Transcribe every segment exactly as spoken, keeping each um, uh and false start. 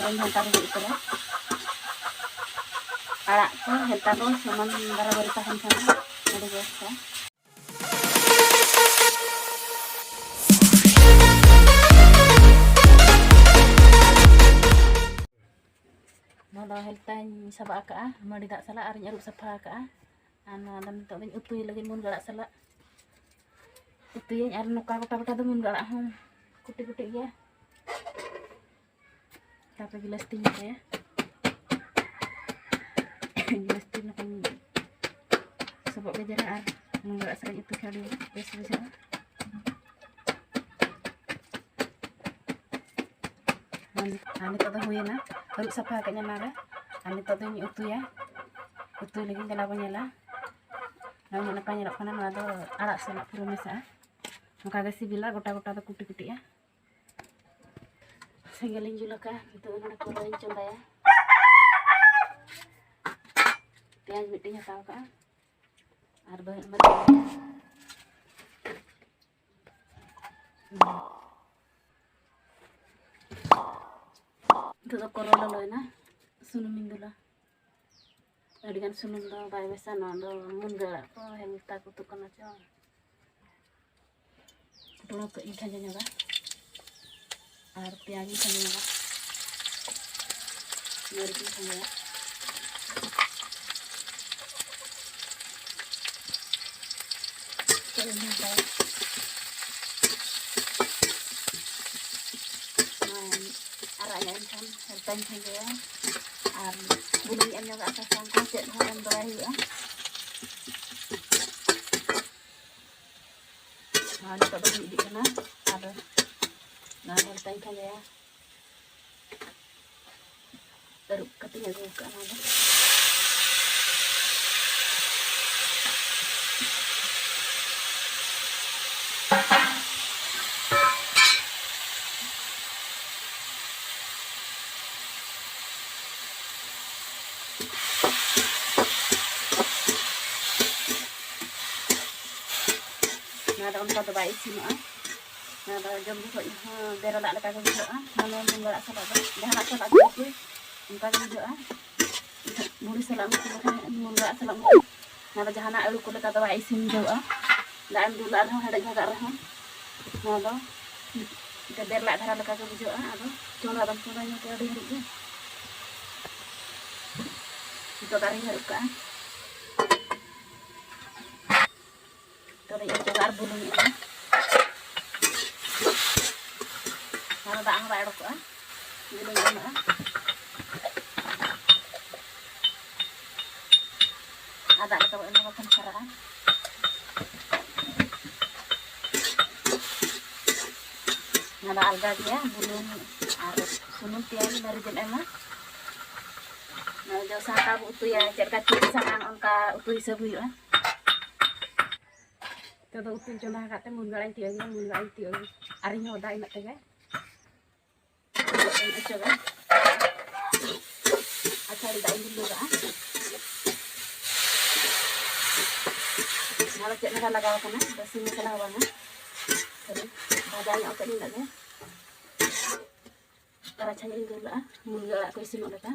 ᱜᱷᱟᱱᱴᱟ ᱨᱮᱜᱮ ᱩᱛᱟᱹᱨᱟ᱾ ᱟᱲᱟᱜ ᱠᱚ ᱦᱮᱞᱛᱟ ᱫᱚ ᱥᱚᱢᱟᱱ ᱵᱟᱨᱟᱵᱟᱨᱤ ᱛᱟᱦᱮᱱ ᱠᱷᱟᱱ ᱟᱹᱰᱤ ᱵᱮᱥᱟ᱾ ᱱᱚᱣᱟ ᱫᱚ ᱦᱮᱞᱛᱟᱧ ᱥᱟᱵᱟᱜ ᱟᱠᱟᱜᱼᱟ ᱢᱟᱹᱰᱤ ᱫᱟᱜ ᱥᱟᱞᱟᱜ, ᱟᱨᱤᱧ ᱟᱹᱨᱩᱵ ᱥᱟᱯᱷᱟ ᱟᱠᱟᱜᱼᱟ᱾ ᱟᱨ ᱱᱚᱣᱟ ᱫᱚ ᱱᱤᱛᱚᱜ ᱫᱚᱧ ᱩᱛᱩᱭ ᱞᱟᱹᱜᱤᱫ ᱢᱩᱱᱜᱟᱹ ᱟᱲᱟᱜ ᱥᱟᱞᱟᱜ ᱩᱛᱩᱭᱟᱹᱧ᱾ ᱟᱨ ᱱᱚᱝᱠᱟ ᱜᱚᱴᱟ ᱜᱚᱴᱟ ᱫᱚ ᱢᱩᱱᱜᱟᱹ ᱟᱲᱟᱜ ᱦᱚᱸ ᱠᱩᱴᱤ ᱠᱩᱴᱤ ᱜᱮᱭᱟ᱾ ᱛᱟᱨᱯᱚᱨᱮ ᱜᱤᱞᱟᱹᱥ ᱛᱤᱧ ᱫᱚᱦᱚᱭᱟ᱾ ᱜᱤᱞᱟᱹᱥ ᱛᱤ ᱱᱚᱝᱠᱟᱧ ᱥᱚᱵᱚᱜ ᱜᱮᱡᱮᱨᱟ ᱟᱨ ᱢᱩᱱᱜᱟᱹ ᱟᱲᱟᱜ ᱥᱟᱞᱟᱜ ᱩᱛᱩ ᱠᱷᱟᱱ ᱟᱹᱰᱤ ᱵᱮᱥ ᱵᱩᱡᱷᱟᱹᱜᱼᱟ᱾ ᱟᱨ ᱱᱤᱛᱚᱜ ᱫᱚ ᱦᱩᱭᱮᱱᱟ, ᱟᱹᱨᱩᱵ ᱥᱟᱯᱷᱟ ᱟᱠᱟᱫ ᱚᱱᱟᱨᱮ᱾ ᱟᱨ ᱱᱤᱛᱚᱜ ᱫᱚᱧ ᱩᱛᱩᱭᱟ, ᱩᱛᱩᱭ ᱞᱟᱹᱜᱤᱫ ᱫᱮᱞᱟ ᱵᱚᱱ ᱧᱮᱞᱟ᱾ ᱱᱚᱣᱟ ᱩᱱᱟᱹᱜ ᱱᱟᱯᱟᱭ ᱧᱮᱞᱚᱜ ᱠᱟᱱᱟ, ᱱᱚᱣᱟ ᱫᱚ ᱟᱲᱟᱜ ᱥᱟᱞᱟᱜ ᱯᱩᱨᱟᱹ ᱢᱮᱥᱟᱜᱼᱟ᱾ ᱱᱚᱝᱠᱟ ᱜᱮ ᱥᱤᱵᱤᱞᱟ, ᱜᱚᱴᱟ ᱜᱚᱴᱟ ᱫᱚ ᱠᱩᱴᱤ ᱠᱩᱴᱤᱜᱼᱟ᱾ ᱥᱮᱸᱜᱮᱞ ᱤᱧ ᱡᱩᱞ ᱟᱠᱟᱫᱼᱟ᱾ ᱱᱤᱛᱚᱜ ᱫᱚ ᱱᱚᱰᱮ ᱠᱚᱲᱟᱧ ᱪᱚᱸᱫᱟᱭᱟ᱾ ᱯᱮᱸᱭᱟᱡᱽ ᱢᱤᱫᱴᱮᱱ ᱦᱟᱛᱟᱣ ᱠᱟᱜᱼᱟ ᱟᱨ ᱵᱟᱹᱧ ᱮᱢᱟᱫᱟ᱾ ᱱᱤᱛᱚᱜ ᱫᱚ ᱠᱚᱨᱚ ᱞᱚᱞᱚᱭᱮᱱᱟ, ᱥᱩᱱᱩᱢᱤᱧ ᱫᱩᱞᱟ᱾ ᱟᱹᱰᱤᱜᱟᱱ ᱥᱩᱱᱩᱢ ᱫᱚ ᱵᱟᱭ ᱵᱮᱥᱟ, ᱱᱚᱣᱟ ᱫᱚ ᱢᱩᱱᱜᱟᱹ ᱟᱲᱟᱜ ᱠᱚ ᱦᱮᱞᱛᱟ ᱠᱚ ᱩᱛᱩᱜ ᱠᱟᱱᱟ ᱪᱚ᱾ ᱯᱩᱴᱲᱟᱹ ᱠᱟᱹᱡ ᱤᱧ ᱠᱷᱟᱸᱡᱚ ᱧᱚᱜᱟ ᱟᱨ ᱯᱮᱸᱭᱟᱡᱽ ᱤᱧ ᱠᱷᱟᱸᱡᱚ ᱧᱚᱜᱟ᱾ ᱢᱟᱹᱨᱤᱪ ᱤᱧ ᱠᱷᱟᱸᱡᱚᱭᱟ᱾ ᱠᱟᱹᱡ ᱤᱧ ᱜᱷᱟᱱᱴᱟᱭᱟ᱾ ᱱᱚᱣᱟ ᱟᱨᱟᱜ ᱧᱚᱜ ᱮᱱ ᱠᱷᱟᱱ ᱦᱟᱞᱠᱟᱧ ᱠᱷᱟᱸᱡᱚᱭᱟ ᱟᱨ ᱵᱩᱞᱩᱝ ᱤᱧ ᱮᱢ ᱧᱚᱜᱟ, ᱥᱟᱥᱟᱝ ᱠᱚ ᱪᱮᱫ ᱦᱚᱸ ᱮᱢ ᱫᱚ ᱵᱟᱭ ᱦᱩᱭᱩᱜᱼᱟ᱾ ᱟᱨ ᱱᱤᱛᱚᱜ ᱫᱚ ᱦᱩᱭ ᱤᱫᱤᱜ ᱠᱟᱱᱟ᱾ ᱟᱨ ᱱᱚᱣᱟ ᱦᱚᱞᱛᱟᱧ ᱠᱷᱟᱸᱡᱚᱭᱟ᱾ ᱟᱹᱨᱩᱵ ᱠᱟᱛᱮᱧ ᱟᱹᱜᱩ ᱟᱠᱟᱫᱼᱟ ᱱᱚᱣᱟ ᱫᱚ᱾ ᱱᱚᱣᱟ ᱫᱚ ᱚᱱᱠᱟ ᱫᱚ ᱵᱟᱭ ᱤᱥᱤᱱᱚᱜᱼᱟ᱾ ᱚᱱᱟ ᱫᱚ ᱡᱚᱢ ᱡᱚᱠᱷᱚᱡ ᱦᱚᱸ ᱵᱮᱨᱮᱞᱟᱜ ᱞᱮᱠᱟ ᱜᱮ ᱵᱩᱡᱷᱟᱹᱜᱼᱟ᱾ ᱢᱟᱱᱮ ᱢᱩᱱᱜᱟᱹ ᱟᱲᱟᱜ ᱥᱟᱞᱟᱜ ᱫᱚ, ᱡᱟᱦᱟᱱᱟᱜ ᱥᱟᱞᱟᱜ ᱜᱮ ᱩᱛᱩᱭ, ᱚᱱᱠᱟ ᱜᱮ ᱵᱩᱡᱷᱟᱹᱜᱼᱟ᱾ ᱵᱷᱩᱲᱤ ᱥᱟᱞᱟᱜ ᱮᱢ ᱩᱛᱩ ᱞᱮᱠᱷᱟᱱ, ᱢᱩᱱᱜᱟᱹ ᱟᱲᱟᱜ ᱥᱟᱞᱟᱜ ᱮᱢ ᱩᱛᱩ, ᱚᱱᱟ ᱫᱚ ᱡᱟᱦᱟᱱᱟᱜ ᱟᱹᱞᱩ ᱠᱚ ᱞᱮᱠᱟ ᱫᱚ ᱵᱟᱭ ᱤᱥᱤᱱ ᱵᱩᱡᱷᱟᱹᱜᱼᱟ᱾ ᱫᱟᱜ ᱮᱢ ᱫᱩᱞᱟᱜ ᱨᱮᱦᱚᱸ, ᱦᱮᱰᱮᱡ ᱵᱷᱟᱜᱟᱜ ᱨᱮᱦᱚᱸ, ᱱᱚᱣᱟ ᱫᱚ ᱵᱮᱨᱮᱞᱟᱜ ᱫᱷᱟᱨᱟ ᱞᱮᱠᱟ ᱜᱮ ᱵᱩᱡᱷᱟᱹᱜᱼᱟ᱾ ᱟᱫᱚ ᱪᱚᱸᱫᱟ ᱫᱚᱢ ᱪᱚᱸᱫᱟ ᱧᱚᱜ ᱜᱮᱭᱟ ᱟᱹᱰᱤ ᱜᱷᱟᱹᱲᱤᱡ ᱜᱮ᱾ ᱱᱤᱛᱚᱜ ᱫᱚ ᱟᱨᱤᱧ ᱦᱟᱹᱨᱩᱵ ᱠᱟᱜᱼᱟ᱾ ᱱᱤᱛᱚᱜ ᱫᱚ ᱤᱧ ᱫᱚ ᱟᱨ ᱵᱩᱞᱩᱝ ᱤᱧ ᱮᱢᱟ᱾ ᱚᱱᱟ ᱫᱚ ᱫᱟᱜ ᱦᱚᱸ ᱵᱟᱭ ᱚᱰᱚᱠᱚᱜᱼᱟ᱾ ᱵᱩᱞᱩᱝ ᱤᱧ ᱮᱢᱟᱜᱼᱟ᱾ ᱟᱨ ᱫᱟᱜ ᱞᱮᱠᱟ ᱵᱟᱹᱧ ᱮᱢᱟ, ᱵᱟᱠᱷᱟᱱ ᱪᱷᱟᱨᱟᱜᱼᱟ᱾ ᱚᱱᱟ ᱫᱚ ᱟᱞᱜᱟ ᱜᱮᱭᱟ, ᱵᱩᱞᱩᱝ ᱟᱨ ᱥᱩᱱᱩᱢ, ᱯᱮᱸᱭᱟᱡᱽ, ᱢᱟᱹᱨᱤᱪ ᱮᱢ ᱮᱢᱟ᱾ ᱚᱱᱟ ᱫᱚ ᱥᱟᱱᱛᱟᱲ ᱵᱚ ᱩᱛᱩᱭᱟ, ᱪᱮᱫ ᱞᱮᱠᱟ ᱪᱮᱫ ᱥᱟᱱᱟᱢ ᱚᱱᱠᱟ ᱩᱛᱩ ᱦᱤᱥᱟᱹᱵ ᱦᱩᱭᱩᱜᱼᱟ᱾ ᱱᱤᱛᱚᱜ ᱫᱚ ᱩᱛᱩᱧ ᱪᱚᱸᱫᱟ ᱟᱠᱟᱫ ᱛᱮ ᱢᱩᱱᱜᱟᱹ ᱟᱲᱟᱜ ᱤᱧ ᱛᱤᱭᱳᱜ ᱟᱹᱜᱩᱭᱟ, ᱢᱩᱱᱜᱟᱹ ᱟᱲᱟᱜ ᱤᱧ ᱛᱤᱭᱳᱜ ᱟᱹᱜᱩᱭᱟ᱾ ᱟᱨᱤᱧ ᱦᱚᱫᱟ ᱤᱱᱟᱹᱜ ᱛᱮᱜᱮ᱾ ᱚᱪᱚᱜᱟ᱾ ᱟᱪᱪᱷᱟ, ᱟᱹᱰᱤ ᱫᱟᱜ ᱤᱧ ᱫᱩᱞ ᱠᱟᱜᱼᱟ᱾ ᱱᱚᱣᱟ ᱫᱚ ᱪᱮᱫ ᱞᱮᱠᱟ ᱞᱟᱜᱟᱣ ᱠᱟᱱᱟ, ᱵᱮᱥᱤ ᱢᱚᱥᱞᱟ ᱦᱚᱸ ᱵᱟᱝᱟ, ᱠᱷᱟᱹᱞᱤ ᱵᱷᱟᱡᱟ ᱧᱚᱜ ᱠᱟᱜ ᱤᱧ ᱤᱱᱟᱹᱜ ᱜᱮ᱾ ᱟᱨ ᱟᱪᱪᱷᱟ ᱧᱚᱜ ᱤᱧ ᱫᱩᱞ ᱞᱟᱜᱼᱟ, ᱢᱩᱱᱜᱟᱹ ᱟᱲᱟᱜ ᱠᱚ ᱤᱥᱤᱱᱚᱜ ᱞᱮᱠᱟ᱾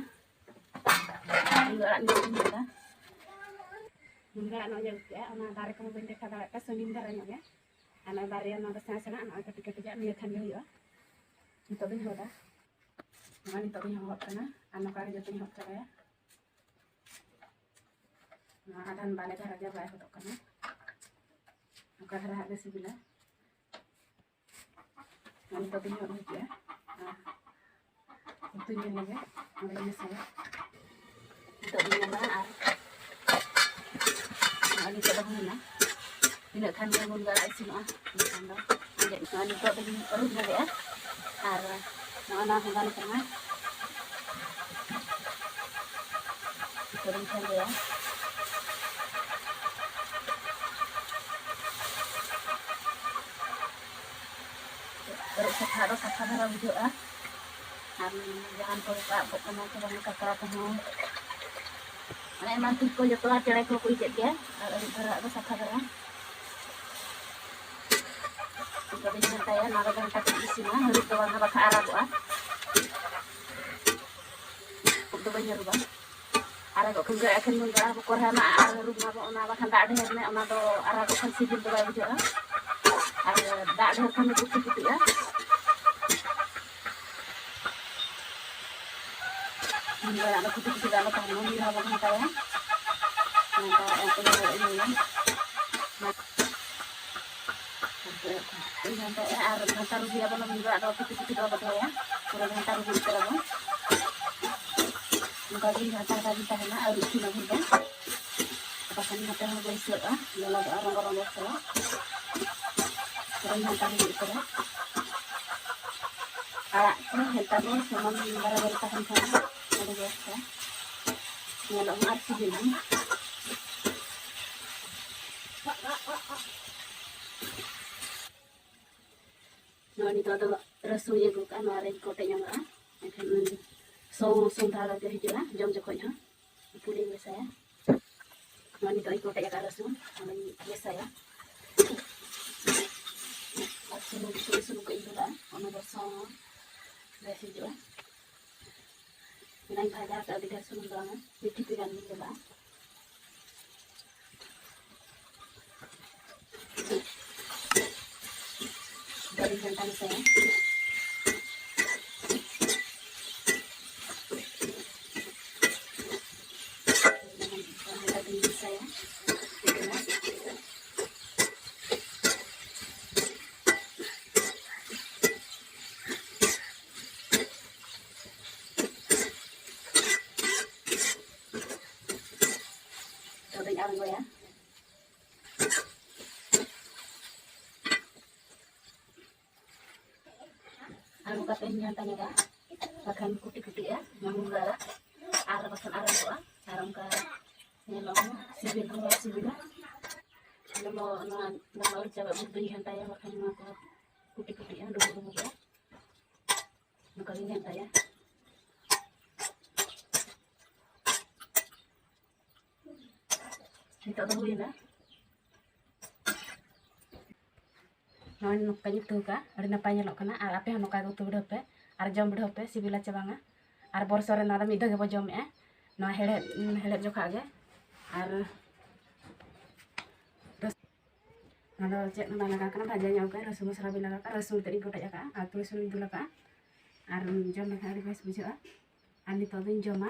ᱢᱩᱱᱜᱟᱹ ᱟᱲᱟᱜ ᱧᱚᱜ ᱤᱧ ᱫᱩᱞ ᱞᱟᱜᱼᱟ᱾ ᱢᱩᱱᱜᱟᱹ ᱟᱲᱟᱜ ᱱᱚᱜᱼᱚᱭ ᱧᱮᱞ ᱠᱮᱜᱼᱟ, ᱚᱱᱟ ᱫᱟᱨᱮ ᱠᱚᱦᱚᱸ ᱵᱟᱹᱧ ᱫᱮᱠᱷᱟᱣ ᱫᱟᱲᱮᱭᱟᱜ ᱠᱟᱱᱟ, ᱥᱟᱺᱜᱤᱧ ᱫᱷᱟᱨᱟ ᱧᱚᱜ ᱜᱮ᱾ ᱟᱨ ᱱᱚᱜᱼᱚᱭ ᱵᱟᱨᱭᱟ ᱱᱚᱣᱟ ᱫᱚ ᱥᱮᱬᱟ ᱥᱮᱬᱟ, ᱱᱚᱜᱼᱚᱭ ᱠᱟᱹᱴᱤᱡ ᱠᱟᱹᱴᱤᱡᱟᱜ ᱱᱤᱭᱟᱹ ᱠᱷᱟᱱ ᱜᱮ ᱦᱩᱭᱩᱜᱼᱟ᱾ ᱱᱤᱛᱚᱜ ᱫᱚᱧ ᱦᱚᱫᱟ᱾ ᱱᱚᱣᱟ ᱱᱤᱛᱚᱜ ᱫᱚᱧ ᱦᱚᱦᱚᱜ ᱠᱟᱱᱟ ᱟᱨ ᱱᱚᱝᱠᱟ ᱜᱮ ᱡᱚᱛᱚᱧ ᱦᱚᱦᱚᱜ ᱪᱟᱵᱟᱭᱟ᱾ ᱱᱚᱣᱟ ᱟᱫᱷᱟᱱ ᱵᱟᱞᱮ ᱫᱷᱟᱨᱟ ᱜᱮ ᱵᱟᱭ ᱦᱚᱫᱚᱜ ᱠᱟᱱᱟ, ᱱᱚᱝᱠᱟ ᱫᱷᱟᱨᱟ ᱦᱟᱸᱜ ᱜᱮ ᱥᱤᱵᱤᱞᱟ᱾ ᱱᱚᱣᱟ ᱱᱤᱛᱚᱜ ᱫᱚᱧ ᱦᱚᱫ ᱦᱚᱪᱚᱭᱟ ᱟᱨ ᱩᱛᱩᱧ ᱧᱮᱞ ᱞᱮᱜᱮ ᱚᱸᱰᱮᱧ ᱢᱮᱥᱟᱭᱟ᱾ ᱱᱤᱛᱚᱜ ᱫᱚ ᱧᱮᱞᱟ ᱟᱨ ᱱᱚᱜᱼᱚᱭ ᱱᱤᱛᱚᱜ ᱫᱚ ᱦᱩᱭᱱᱟ᱾ ᱛᱤᱱᱟᱹᱜ ᱠᱷᱟᱱ ᱜᱮ ᱢᱩᱱᱜᱟᱹ ᱟᱲᱟᱜ ᱤᱥᱤᱱᱚᱜᱼᱟ, ᱤᱱᱟᱹ ᱠᱷᱟᱱ ᱫᱚ ᱟᱸᱡᱮᱫ ᱠᱚᱜᱼᱟ᱾ ᱱᱤᱛᱚᱜ ᱫᱚᱧ ᱟᱹᱨᱩᱵ ᱧᱚᱜᱮᱜᱼᱟ ᱟᱨ ᱱᱚᱜᱼᱚ ᱱᱚᱣᱟ ᱦᱚᱸ ᱜᱟᱱ ᱠᱟᱱᱟ᱾ ᱱᱤᱛᱚᱜ ᱫᱚᱧ ᱠᱷᱟᱸᱡᱚᱭᱟ᱾ ᱟᱹᱨᱩᱵ ᱥᱟᱯᱷᱟ ᱫᱚ ᱥᱟᱯᱷᱟ ᱫᱷᱟᱨᱟ ᱵᱩᱡᱷᱟᱹᱜᱼᱟ᱾ ᱟᱨ ᱡᱟᱦᱟᱱ ᱠᱚᱨᱮ ᱠᱚ ᱟᱵ ᱠᱚᱜ ᱠᱟᱱᱟ ᱥᱮ ᱵᱟᱝ, ᱠᱟᱠᱲᱟ ᱠᱚᱦᱚᱸ, ᱢᱟᱱᱮ ᱮᱢᱟᱱ ᱛᱤ ᱠᱚ ᱡᱚᱛᱚᱣᱟᱜ ᱪᱮᱬᱮ ᱠᱚᱦᱚᱸ ᱠᱚ ᱤᱡᱮᱫ ᱜᱮᱭᱟ᱾ ᱟᱨ ᱟᱹᱨᱩᱵ ᱫᱷᱟᱨᱟᱣᱟᱜ ᱫᱚ ᱥᱟᱯᱷᱟ ᱫᱷᱟᱨᱟ᱾ ᱟᱫᱚᱧ ᱜᱷᱟᱱᱴᱟᱭᱟ, ᱱᱚᱣᱟ ᱫᱚ ᱜᱷᱟᱱᱴᱟ ᱠᱟᱛᱮ ᱤᱥᱤᱱᱟ, ᱦᱟᱹᱨᱩᱵ ᱫᱚ ᱵᱟᱝᱟ, ᱵᱟᱠᱷᱟᱱ ᱟᱨᱟᱜᱚᱜᱼᱟ᱾ ᱩᱵ ᱫᱚ ᱵᱟᱹᱧ ᱦᱟᱹᱨᱩᱵᱟ᱾ ᱟᱨᱟᱜᱚᱜ ᱠᱷᱟᱱ ᱜᱮ ᱮᱠᱷᱮᱱ ᱢᱚᱡᱽ ᱵᱟᱲᱟ ᱠᱚᱨᱦᱟ ᱢᱟ ᱟᱨ ᱦᱟᱹᱨᱩᱵ ᱢᱟ ᱚᱱᱟ, ᱵᱟᱠᱷᱟᱱ ᱫᱟᱜ ᱰᱷᱮᱨ ᱢᱮ, ᱚᱱᱟ ᱫᱚ ᱟᱨᱟᱜᱚᱜ ᱠᱷᱟᱱ ᱥᱤᱵᱤᱞ ᱫᱚ ᱵᱟᱭ ᱵᱩᱡᱷᱟᱹᱜᱼᱟ᱾ ᱟᱨ ᱫᱟᱜ ᱰᱷᱮᱨ ᱠᱷᱟᱱ ᱫᱚ ᱠᱩᱴᱤ ᱠᱩᱴᱤᱜᱼᱟ᱾ ᱢᱩᱱᱜᱟᱹ ᱟᱲᱟᱜ ᱫᱚ ᱠᱩᱴᱤ ᱠᱩᱴᱤ ᱫᱚ ᱟᱞᱚ ᱛᱟᱦᱮᱱ ᱢᱟ, ᱢᱤᱫ ᱫᱷᱟᱣ ᱵᱚᱱ ᱜᱷᱟᱱᱴᱟᱭᱟ᱾ ᱱᱚᱝᱠᱟ ᱮᱱᱛᱮ ᱤᱭᱟᱹᱭᱟ᱾ ᱜᱷᱟᱱᱴᱟᱭᱟ ᱟᱨ ᱜᱷᱟᱱᱴᱟ ᱨᱩᱜᱤ ᱟᱵᱚᱱ ᱢᱩᱱᱜᱟᱹ ᱟᱲᱟᱜ ᱫᱚ ᱠᱩᱴᱤ ᱠᱩᱴᱤ ᱫᱚ ᱵᱟᱵᱚ ᱫᱚᱦᱚᱭᱟ, ᱯᱩᱨᱟᱹ ᱜᱷᱟᱱᱴᱟ ᱨᱩᱜᱤ ᱩᱛᱟᱹᱨ ᱟᱵᱚᱱ᱾ ᱚᱱᱠᱟ ᱜᱮ ᱜᱷᱟᱱᱴᱟ ᱜᱷᱟᱱᱴᱟ ᱜᱮ ᱛᱟᱦᱮᱱᱟ ᱟᱨ ᱤᱥᱤᱱ ᱟᱵᱚᱱ ᱫᱚ᱾ ᱵᱟᱠᱷᱟᱱ ᱱᱚᱛᱮ ᱦᱚᱸ ᱵᱟᱹᱭᱥᱟᱹᱜᱼᱟ, ᱞᱚᱞᱚᱜᱼᱟ, ᱨᱚᱸᱜᱚ ᱨᱚᱸᱜᱚ ᱥᱟᱞᱟᱜ᱾ ᱯᱩᱨᱟᱹ ᱜᱷᱟᱱᱴᱟ ᱦᱩᱭᱩᱜ ᱠᱟᱱᱟ᱾ ᱟᱲᱟᱜ ᱠᱚ ᱜᱷᱟᱱᱴᱟ ᱠᱚ ᱥᱚᱢᱟᱱ ᱵᱟᱨᱟᱵᱟᱨᱤ ᱛᱟᱦᱮᱱ ᱠᱷᱟᱱ ᱟᱹᱰᱤ ᱵᱮᱥ ᱠᱚ ᱧᱮᱞᱚᱜ ᱢᱟ ᱟᱨ ᱥᱤᱵᱤᱞ ᱦᱚᱸ᱾ ᱱᱚᱜᱼᱚᱭ ᱱᱤᱛᱚᱜ ᱫᱚ ᱨᱟᱹᱥᱩᱱ ᱤᱭᱟᱹ ᱠᱚ ᱠᱟᱜᱼᱟ, ᱱᱚᱣᱟ ᱨᱮ ᱠᱚᱴᱮᱡ ᱧᱚᱜᱚᱜᱼᱟ, ᱮᱱᱠᱷᱟᱱ ᱥᱚ ᱥᱚᱸᱫᱷᱟᱲ ᱜᱮ ᱦᱤᱡᱩᱜᱼᱟ ᱡᱚᱢ ᱡᱚᱠᱷᱚᱡ ᱦᱚᱸ᱾ ᱯᱩᱞᱤᱧ ᱢᱮᱥᱟᱭᱟ᱾ ᱱᱚᱣᱟ ᱱᱤᱛᱚᱜ ᱤᱧ ᱠᱚᱴᱮᱡ ᱟᱠᱟᱫ ᱨᱟᱹᱥᱩᱱ, ᱚᱱᱟᱧ ᱢᱮᱥᱟᱭᱟ᱾ ᱟᱨ ᱥᱩᱱᱩᱢ, ᱥᱩᱱᱩᱢ, ᱥᱩᱱᱩᱢ ᱠᱚ ᱤᱧ ᱫᱩᱞᱟᱜᱼᱟ, ᱚᱱᱟ ᱫᱚ ᱥᱚ ᱵᱮᱥ ᱦᱤᱡᱩᱜᱼᱟ᱾ ᱚᱱᱟᱧ ᱵᱷᱟᱡᱟ ᱟᱠᱟᱫ ᱟᱹᱰᱤ ᱰᱷᱮᱨ ᱥᱩᱱᱩᱢ ᱫᱚ ᱵᱟᱝᱟ, ᱢᱤᱫ ᱴᱤᱯᱤ ᱜᱟᱱ ᱜᱤᱧ ᱫᱩᱞᱟᱜᱼᱟ᱾ ᱫᱟᱨᱮ ᱜᱷᱟᱱᱴᱟ ᱢᱮᱥᱟᱭᱟ᱾ ᱜᱷᱟᱱᱴᱟ ᱫᱚᱧ ᱢᱮᱥᱟᱭᱟ᱾ ᱱᱤᱛᱚᱜ ᱫᱚᱧ ᱟᱬᱜᱚᱭᱟ᱾ ᱟᱬᱜᱚ ᱠᱟᱛᱮ ᱤᱧ ᱜᱷᱟᱱᱴᱟ ᱧᱚᱜᱟ, ᱵᱟᱠᱷᱟᱱ ᱠᱩᱴᱤ ᱠᱩᱴᱤᱜᱼᱟ ᱱᱚᱣᱟ ᱢᱩᱱᱜᱟᱹ ᱟᱲᱟᱜ, ᱟᱨ ᱵᱟᱠᱷᱟᱱ ᱟᱨᱟᱜᱚᱜᱼᱟ, ᱟᱨ ᱚᱱᱠᱟ ᱧᱮᱞᱚᱜ ᱦᱚᱸ ᱥᱤᱵᱤᱞ ᱦᱚᱸ ᱵᱟᱭ ᱥᱤᱵᱤᱞᱟ᱾ ᱟᱫᱚ ᱱᱚᱣᱟ ᱫᱟᱠᱟ ᱩᱰᱩᱠ ᱪᱟᱵᱟᱜ ᱵᱷᱳᱨ ᱫᱚᱧ ᱜᱷᱟᱱᱴᱟᱭᱟ, ᱵᱟᱠᱷᱟᱱ ᱱᱚᱣᱟ ᱠᱚ ᱠᱩᱴᱤ ᱠᱩᱴᱤᱜᱼᱟ, ᱰᱩᱸᱵᱩᱜ ᱰᱩᱸᱵᱩᱜᱚᱜᱼᱟ᱾ ᱱᱚᱝᱠᱟ ᱜᱤᱧ ᱜᱷᱟᱱᱴᱟᱭᱟ᱾ ᱱᱤᱛᱚᱜ ᱫᱚ ᱦᱩᱭᱱᱟ᱾ ᱱᱚᱜᱼᱚᱭ ᱱᱚᱝᱠᱟᱧ ᱩᱛᱩ ᱟᱠᱟᱫᱼᱟ, ᱟᱹᱰᱤ ᱱᱟᱯᱟᱭ ᱧᱮᱞᱚᱜ ᱠᱟᱱᱟ᱾ ᱟᱨ ᱟᱯᱮ ᱦᱚᱸ ᱱᱚᱝᱠᱟ ᱜᱮ ᱩᱛᱩ ᱵᱤᱰᱟᱹᱣ ᱯᱮ ᱟᱨ ᱡᱚᱢ ᱵᱤᱰᱟᱹᱣ ᱯᱮ, ᱥᱤᱵᱤᱞᱟ ᱪᱮ ᱵᱟᱝᱟ᱾ ᱟᱨ ᱵᱚᱨᱥᱚ ᱨᱮ ᱱᱚᱣᱟ ᱫᱚ ᱢᱤᱫ ᱫᱷᱟᱣ ᱜᱮᱵᱚ ᱡᱚᱢᱮᱜᱼᱟ, ᱱᱚᱣᱟ ᱦᱮᱲᱦᱮᱫ, ᱦᱮᱲᱦᱮᱫ ᱡᱚᱠᱷᱟᱜ ᱜᱮ᱾ ᱟᱨ ᱱᱚᱣᱟ ᱫᱚ ᱪᱮᱫ ᱦᱚᱸ ᱵᱟᱭ ᱞᱟᱜᱟᱣ ᱠᱟᱱᱟ, ᱵᱷᱟᱡᱟ ᱧᱚᱜ ᱠᱟᱜᱼᱟ, ᱨᱟᱹᱥᱩᱱ ᱢᱚᱥᱞᱟ ᱵᱟᱹᱧ ᱞᱟᱜᱟᱣ ᱠᱟᱜᱼᱟ, ᱨᱟᱹᱥᱩᱱ ᱛᱮᱫ ᱤᱧ ᱠᱚᱴᱮᱡ ᱟᱠᱟᱜᱼᱟ ᱟᱨ ᱟᱹᱛᱩ ᱨᱟᱹᱥᱩᱱ ᱤᱧ ᱫᱩᱞ ᱟᱠᱟᱜᱼᱟ᱾ ᱟᱨ ᱡᱚᱢ ᱞᱮᱠᱷᱟᱱ ᱟᱹᱰᱤ ᱵᱮᱥ ᱵᱩᱡᱷᱟᱹᱜᱼᱟ᱾ ᱟᱨ ᱱᱤᱛᱚᱜ ᱫᱚᱧ ᱡᱚᱢᱟ᱾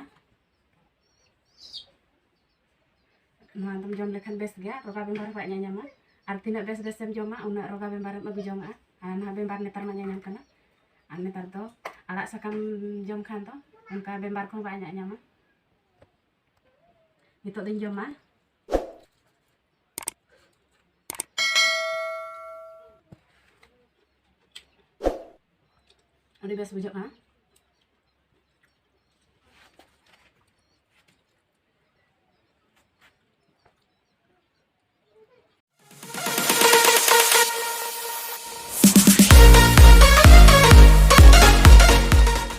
ᱱᱚᱣᱟ ᱫᱚᱢ ᱡᱚᱢ ᱞᱮᱠᱷᱟᱱ ᱵᱮᱥ ᱜᱮᱭᱟ, ᱨᱳᱜᱟ ᱵᱮᱢᱟᱨ ᱦᱚᱸ ᱵᱟᱭ ᱧᱟᱧᱟᱢᱟ᱾ ᱟᱨ ᱛᱤᱱᱟᱹᱜ ᱵᱮᱥ ᱵᱮᱥ ᱮᱢ ᱡᱚᱢᱟ, ᱩᱱᱟᱹᱜ ᱨᱳᱜᱟ ᱵᱮᱢᱟᱨᱮᱢ ᱟᱹᱜᱩ ᱡᱚᱝᱟᱜᱼᱟ᱾ ᱟᱨ ᱱᱟᱦᱟᱜ ᱵᱮᱢᱟᱨ ᱱᱮᱛᱟᱨ ᱢᱟ ᱧᱟᱧᱟᱢ ᱠᱟᱱᱟ᱾ ᱟᱨ ᱱᱮᱛᱟᱨ ᱫᱚ ᱟᱲᱟᱜ ᱥᱟᱠᱟᱢ ᱡᱚᱢ ᱠᱷᱟᱱ ᱫᱚ ᱚᱱᱠᱟ ᱵᱮᱢᱟᱨ ᱠᱚᱦᱚᱸ ᱵᱟᱭ ᱧᱟᱧᱟᱢᱟ᱾ ᱱᱤᱛᱚᱜ ᱫᱚᱧ ᱡᱚᱢᱟ᱾ ᱟᱹᱰᱤ ᱵᱮᱥ ᱵᱩᱡᱷᱟᱹᱜ ᱠᱟᱱᱟ᱾